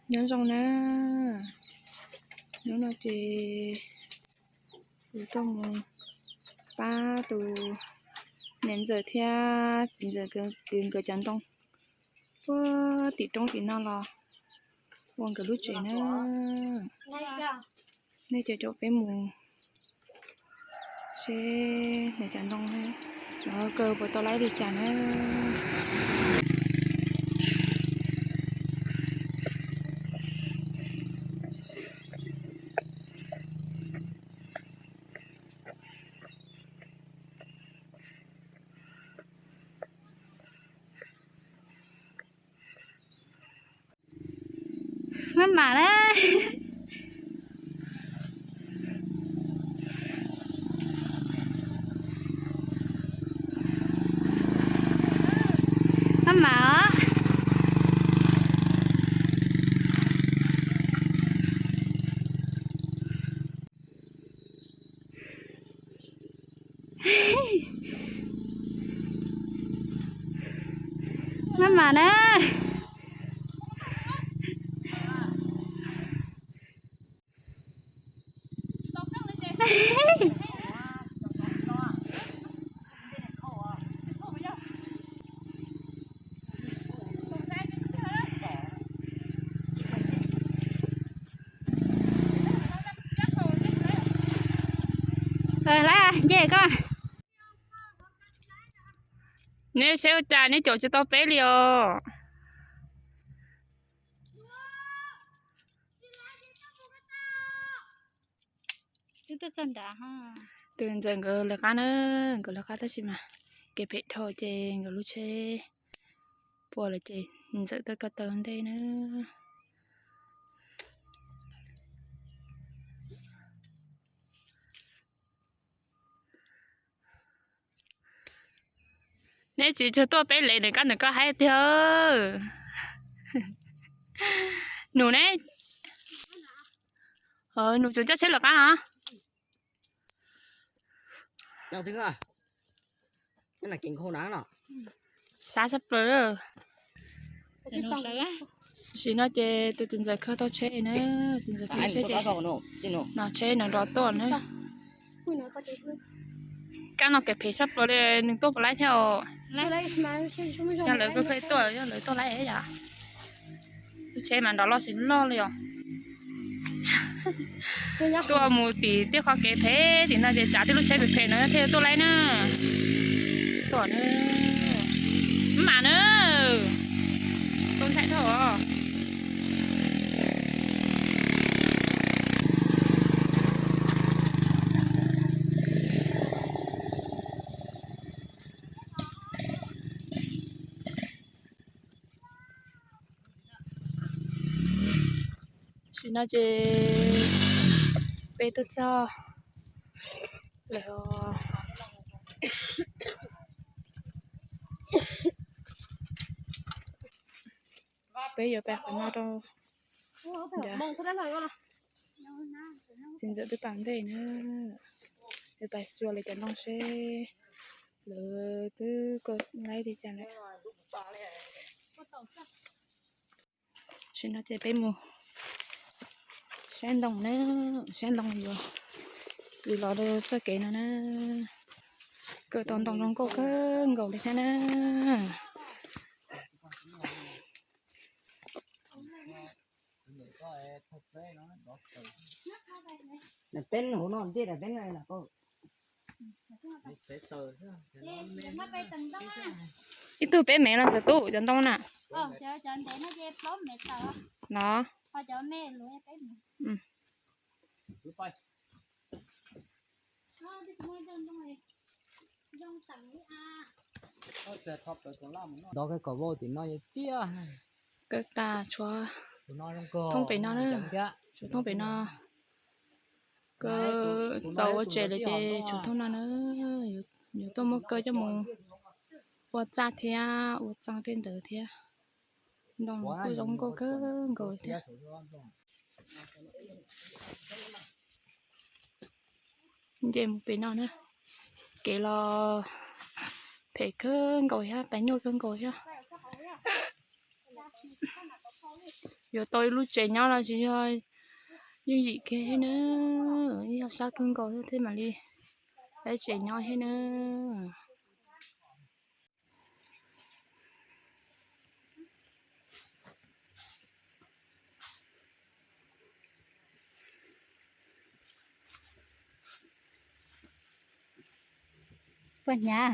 Nyob zoo na, hnub no ces kuv tuaj mus pab tus niam ntxawm thiab txiv ntxawm kwv nkawd cov ntoo puag tim roob tim no los ua nkawd lub tsev na. Nej caum caum peb mus seb lawv cov ntoo lawv kaw puas tau laib li cas na. Maj mam na. Maj mam os. Maj mam na. Nce koj. Neb saib ua cas neb caum tsis tau peb li os. Tus ntxawm nkawd lawv qab na, nkawd lawv qab tab sis mas kev phem dhau ces nkawd lub tsheb puas lawm ces ntxawm tuaj ko taw ntej na. Neb tsis tsuag tuaj peb lev nws kab nws koj haib tiag. Nus ne, nus tseem coj tsheb lawv qab no. Sab sab plaws. Tam sim no ces tus txiv ntxawm khaws tau tsheb na, tus txiv ntxawm khaws tsheb ces no tsheb no nrov tuaj na. Kab no kev phem sab plaws li, nws tuaj puas laib thiab os. Yog lawv khaws tuaj, yog lawv tuaj laib yom. Lub tsheb mas nrov loj tsis loj li os. Tuaj mus tim tej qhov kev phem tim no ces tsav tej lub tsheb phem phem no thiaj tuaj laib na. Tuaj na, mam na, tuaj ntshai dhau os. Tam sim no ces peb tuaj txog lawm. Peb yuav pais qhov no rau nrad. Txiv ntxawm twb pais ntej na, yuav pais xyuas lawv cov ntoo seb lawv twb kaw laib li cas lawm. Tam sim no ces peb mus saib ntoo na, saib ntoo yuav kwv los rau txoj kev no na. Kaw tau ntoo zoo nkauj kawg nkaus li thiab na. Ib tug peb mev los txawm tub cov ntoo na. No. Kaw tas tshuav thoob pem no na, tshuav thoob pem no. Kaw txaus ua tsev lawm ces tshuav thoob no na. Yuav tuaj muab kaw coj mus ua txaj thiab ua txaa tej ntawd thiab. Ntoo kuj zoo nkauj kawg nkaus thiab. Nce mus pem no na, kev los phem kawg nkaus thiab, pem nyuaj kawg nkaus thiab. Yuav tau ib lub tsev nyob no tsis yog yooj yim kiag thiab na, yog sab kawg nkaus thiab mam li tau tsev nyob thiab na. Puas hnyav?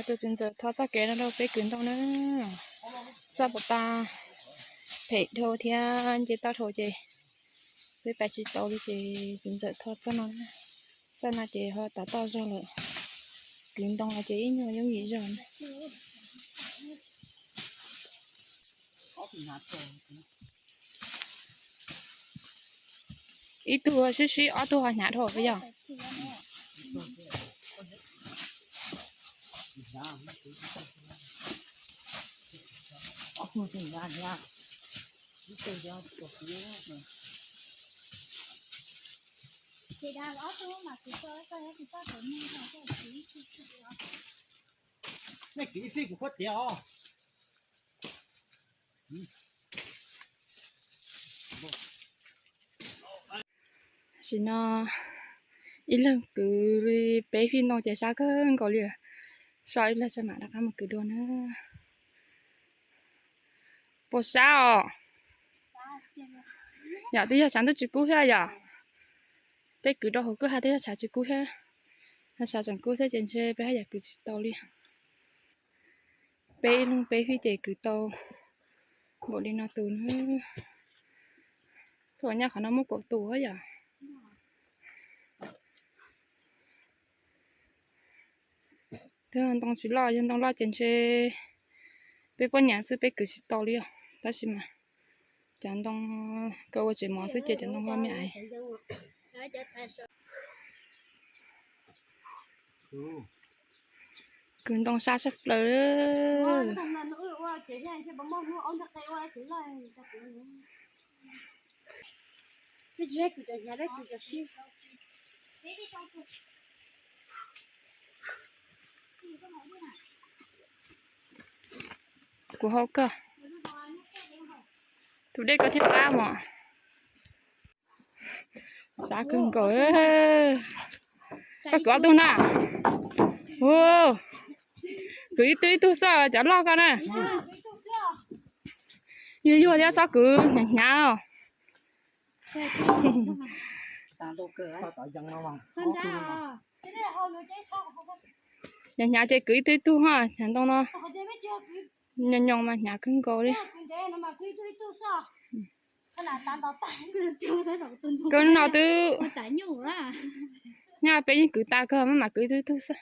Tus txiv ntxawm thov txoj kev no rau peb kwv ntoo na. Txoj puas tas phem dhau thiab nce toj dhau ces peb pab tsis tau li ces txiv ntxawm thov txoj no. Txoj no ces ho tav toj zog lawm. Kwv ntoo no ces ib nyuag yooj yim zog na. Ib tug sib sib ob tug ho hnyav dhau yog. Nej kwv ib fij kuv khuab tiav os. Tam sim no ib leeg kwv li peb fij ntoo ces sab kawg nkaus li. So ib leeg tso mam rov qab mus kwv dua na. Puas sab os? Yog twb yog tshav ntuj tsis kub thiab yom. Peb kwv rau hauv kwj ha twb yog tshav tsis kub thiab. Yog tshav tseem kub thiab ces ntshe peb haj yam kwv tsis tau li. Peb ib leeg peb fij ces kwv tau npaum li no tus na. Tuaj nyob qhov no muaj kaum tus yom. Twb ntoo tsis loj, yog ntoo loj ces ntshe peb poj niam xwb peb kwv tsis tau li os. Tab sis mas cov ntoo kaw ua tsev mov xwb ces cov ntoo ho me ais. Kwv ntoo sab sab plaws. Kuv hau kawg. Tus dej koj thiaj qab mos. Sab kawg nkaus. Koj kwv ob tug na. Kwv ib tug ib tug xwb cov loj koj na. Yuag yuag thiab txhob kwv hnyav hnyav. Hnyav hnyav ces kwv ib tug ib tug ho hnyav ntoo no. Nyoos nyoos mas hnyav kawg nkaus li. Koj no twb nyob peb yeej kwv tas kawg, maj mam kwv ib tug ib tug xwb.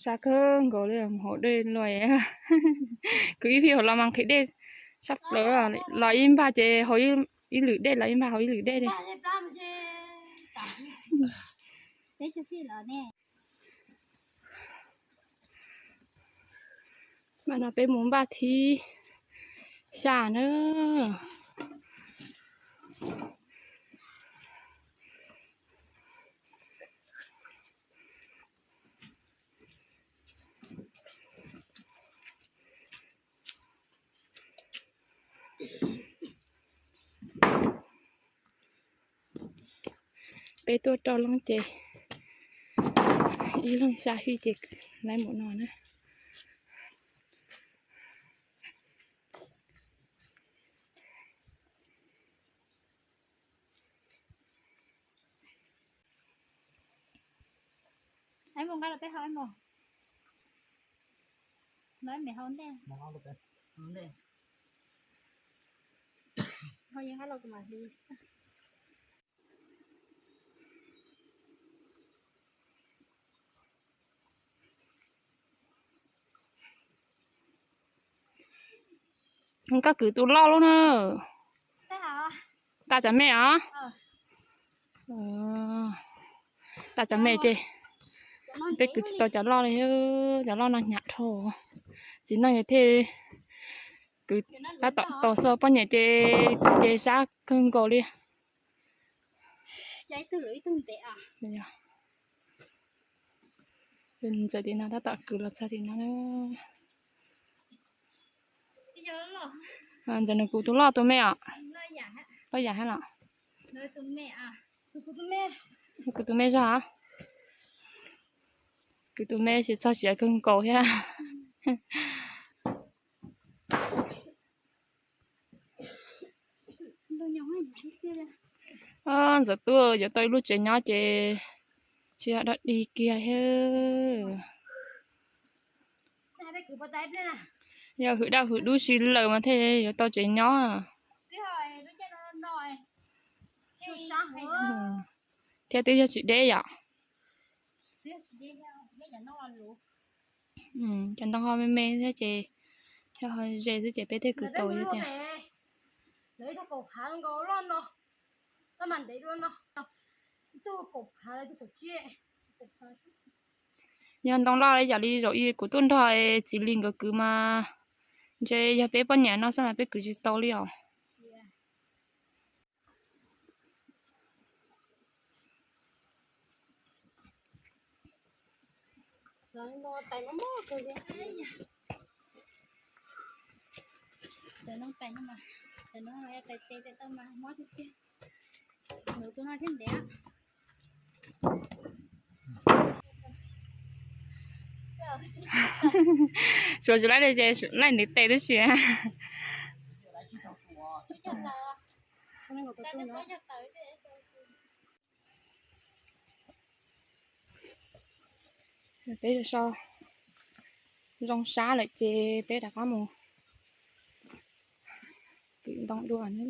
Sab kawg nkaus li, mus haus dej los. Kwv ib fij hauv los mas nqhis dej tshaj plaws, los ib npag ces haus ib lwm dej, los ib npag haus ib lwm dej li. Mas no peb mus npaj thib xya na. Peb tuaj rau loob ces ib leeg xya fij ces lawv mus no na. Koj kwv tus loj lub na. Tag cov me os. Tag cov me ces peb kwv tsis tau cov loj li, cov loj no hnyav dhau. Txiv neej thiaj kwv tab tom tos xwb, poj niam ces ces sab kawg nkaus li. Ntxawm tim no tab tom kwv los txog tim no. Ntxawm nws kwv tus loj tus me os. Loj yam hab los? Kwv tus me zog. Kwv tus me ces txog siav kawg nkaus thiab. Ntxawm tuaj yuav tau ib lub tsev nyob ces tsis yog dog dig kiag thiab. Yog hwm daj hwm dub si lawm mas thiaj yuav tau tsev nyob. Thiab twb yog tsis deb yom. Cov ntoo ho me me thiab ces yog ho ze xwb ces peb thiaj kwv tau tiag. Yog ntoo loj li yam li zaum ib kuv tuaj nrog txiv Lis nkawd kwv mas ntshe yog peb poj niam no xwb mas peb kwv tsis tau li os. Suav tsis laij li ces laij ntiv tes tib si. Peb so zoo sab lawm ces peb rov qab mus kwv ntoo dua na.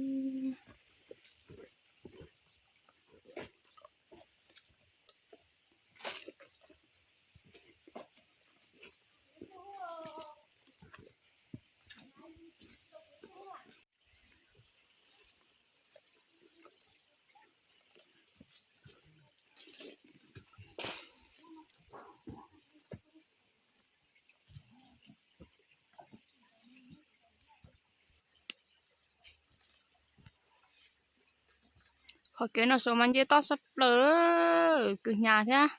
Qhov kev no saum mas nce toj sab plaws, kwv hnyav thiab,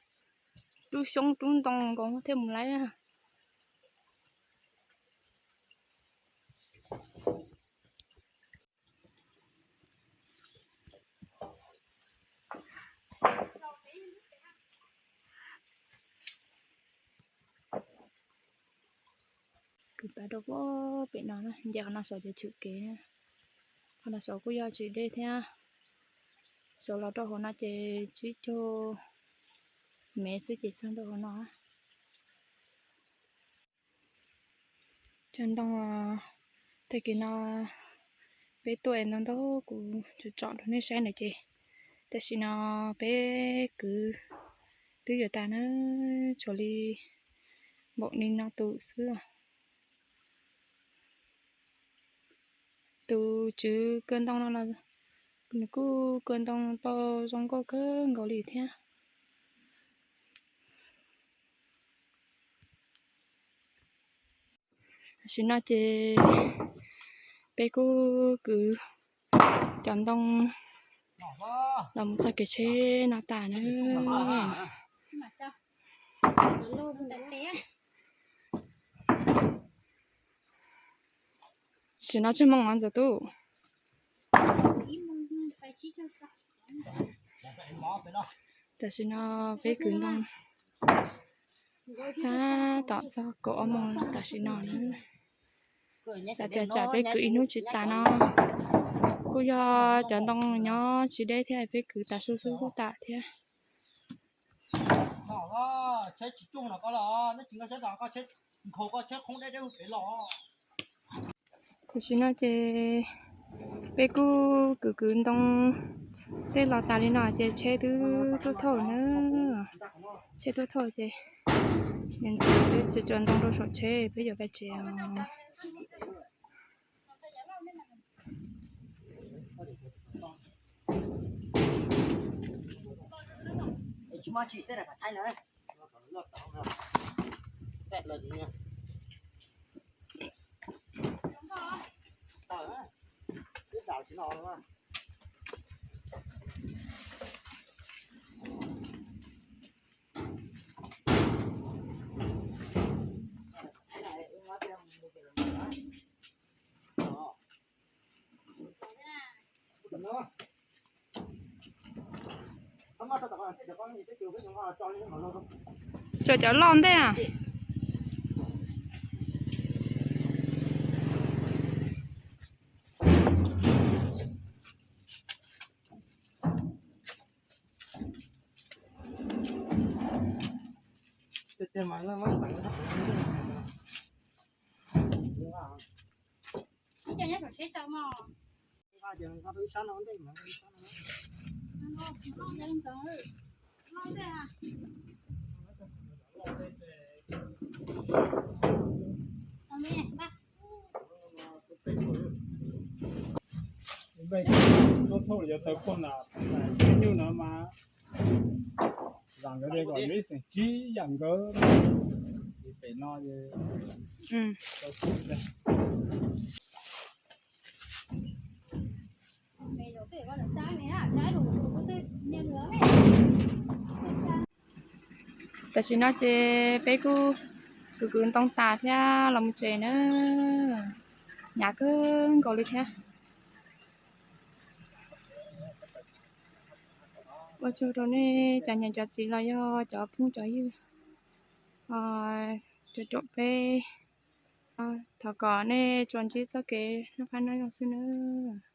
rub xyoob rub ntoo nkaus thiaj mus laib. Kwv pab rau pem no, nce qhov no saud ces tshwm kev. Qhov no saud kuj yog tsis deb thiab. Saud los rau hauv no ces tsib caug mev xwb ces txog ntua hauv no. Cov ntoo tag kis no peb tuaj ntau ntau kuv tsom tsom rau nej saib na ces tam sim no peb kwv twb yuav tas na, tshuav li npaum li no tus xwb. Tus tswv kaw ntoo no los nws kuj kaw ntoo tau zoo nkauj kawg nkaus li thiab. Tam sim no ces peb kuj kwv cov ntoo los mus txog kev tsheb no tas na. Tam sim no tsawg moos os Ntxawm Tub? Tam sim no peb kwv ntoo tab tom txog kaum ob moos tam sim no na. Xav tias tsam peb kwv ib hnub tsis tas no kuj yog cov ntoo nyob tsis deb thiab, peb kwv tas su xwb kuj tas thiab. Tam sim no ces peb kuj kwv kwv ntoo tej los tas li no ces tsheb twb tuaj thauj na. Tsheb tuaj thauj ces niam ntxawm twb tsuav ntoo rau saum tsheb, peb yuav pais tsev os. Tso cov loj ntej a. Peb tuaj thauj yuav tawg poj nram peb nyuj no mas, zam nkawd tias kom yuav ib xeem tsib yam nkawd. Pem no Tam sim no ces peb kuj kwv kwv ntoo tas thiab los mus tsev na. Hnyav kawg nkaus li thiab. Ua tsaug rau nej cov niam cov txiv los yog cov phooj cov ywg, cov raum peb. Thov kom nej tsuas ntsib txoj kev noj qab nyob zoo xwb nawb.